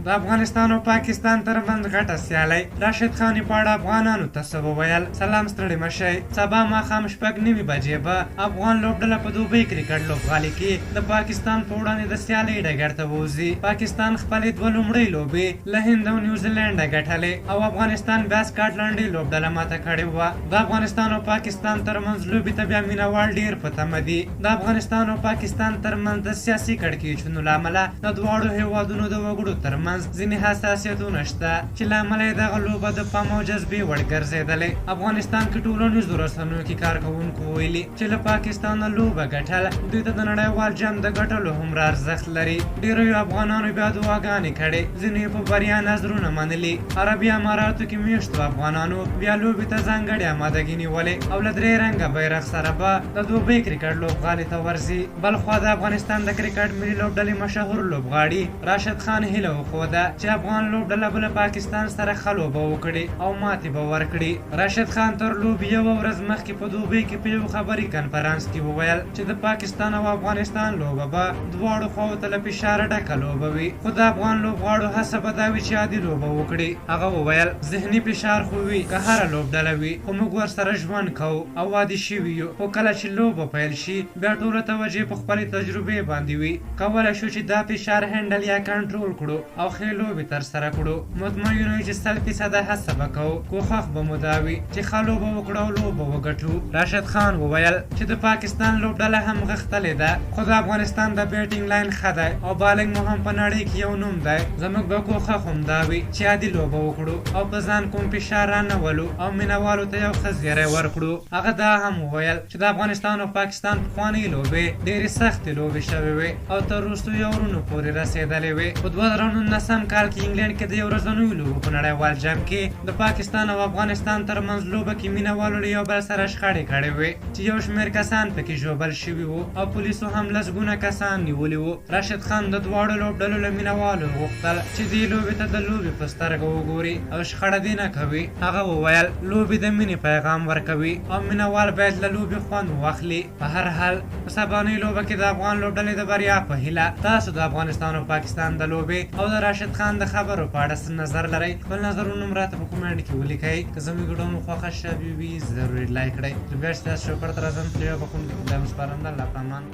د افغانستان او پاکستان ترمنځ غټه سیالۍ، راشد خان یې په اړه افغانانو ته څه وویل؟ سلام، ستړي مه شئ. سبا ماښام 6:30 بجې به افغان لوبډله په دوبۍ کرکټ لوبغالي کې د پاکستان په وړاندې د سیالۍ ډګر ته ووځي. پاکستان خپلې دوه لومړۍ لوبې له هند او نیوزیلینډه ګټلې او افغانستان بیا سکاټلنډۍ لوبډله ماته کړې وه. د افغانستان او پاکستان ترمنځ لوبې ته بیا مینهوال ډېر په تمه دي. د افغانستان او پاکستان ترمنځ د سیاسي کړکېچونو له امله د دواړو هېوادونو د وګړو ترمنځ ځینې حساسیتونه شته چې له امله یې دغه لوبه د پام او جذبې وړ ګرځېدلې. افغانستان کې ټولنیزو رسنیو کې کارکوونکو ویلي چې له پاکستانه لوبه ګټل دوی ته د نړیوال جام د ګټلو هومره ارزښت لري. ډېریو افغانانو بیا دعاګانې کړې، ځینو یې په بریا نظرونه منلي. عربي اماراتو کې میشتو افغانانو بیا لوبې ته ځانګړې امادګي نیولې او له درې رنګه بیرغ سره به د دوبۍ کرکټ لوبغالي ته ورځي. بلخوا د افغانستان د کرکټ ملي لوبډلې مشهور لوبغاړي راشد خان هیله وښوده چې افغان لوبډله به له پاکستان سره ښه لوبه وکړي او ماتې به ورکړي. راشد خان تر لوبې یوه ورځ مخکې په دوبۍ کې په یو خبري کنفرانس کې وویل چې د پاکستان او افغانستان لوبه به دواړو خواوو ته له فشاره ډکه لوبه وي، خو د افغان لوبغاړو هڅه به دا وي چې عادي لوبه وکړي. هغه وویل، ذهني فشار خو وي، که هره لوبډله وي، خو موږ ورسره ژوند کوو او عادي شوي یو، خو کله چې لوبه پیل شي بیا ټوله توجه په خپلې تجربې باندې وي. کولی شو چې دا فشار هینډل یا کنټرول کړو او ښې لوبې ترسره کړو. مطمئن یو چې 100% هڅه به کوو، کوښښ به مو دا وي چې ښه لوبه وکړو او لوبه وګټو. راشد خان وویل چې د پاکستان لوبډله هم غښتلې ده، خو د افغانستان د بیټینګ لاین ښه دی او بالینګ مو هم په نړۍ کې یو نوم دی. زموږ به کوښښ هم دا وي چې عادي لوبه وکړو او په ځان کوم فشار رانه ولو او مینهوالو ته یو ښه زیری ورکړو. هغه دا هم وویل چې د افغانستان او پاکستان پخوانۍ لوبې ډېرې سختې لوبې شوې وې او تر وروستیو اورونو پورې رسېدلې وې. په 2019 کال کې انګلینډ کې د یو ورځنیو لوبو په نړیوال جام کې د پاکستان او افغانستان ترمنځ لوبه کې مینهوالو له یو بل سره شخړې کړې وې چې یو شمېر کسان پکې ژوبل شوي وو او پولیسو هم لسګونه کسان نیولي وو. راشد خان د دواړو لوبډلو له مینهوالو وغوښتل چې دې لوبې ته د لوبې په سترګه وګوري او شخړه دې نه کوي. هغه وویل، لوبې د مینې پیغام ورکوي او مینهوال باید له لوبې خوند واخلي. په هر حال، په سبانۍ لوبه کې د افغان لوبډلې د بریا په هیله. تاسو د افغانستان او پاکستان د لوبې او د راشد خان د خبرو په اړه څه نظر لرئ؟ خپل نظرونه مو راته په کومنټ کې ولیکئ. که زموږ ویډیو مو خوښه شوې وي، ضرور یې لایک کړئ. تر بیا چې تاسو شوپر ته راځم، تر یو بخښونکي خدای مو سپارم. د الله په امان.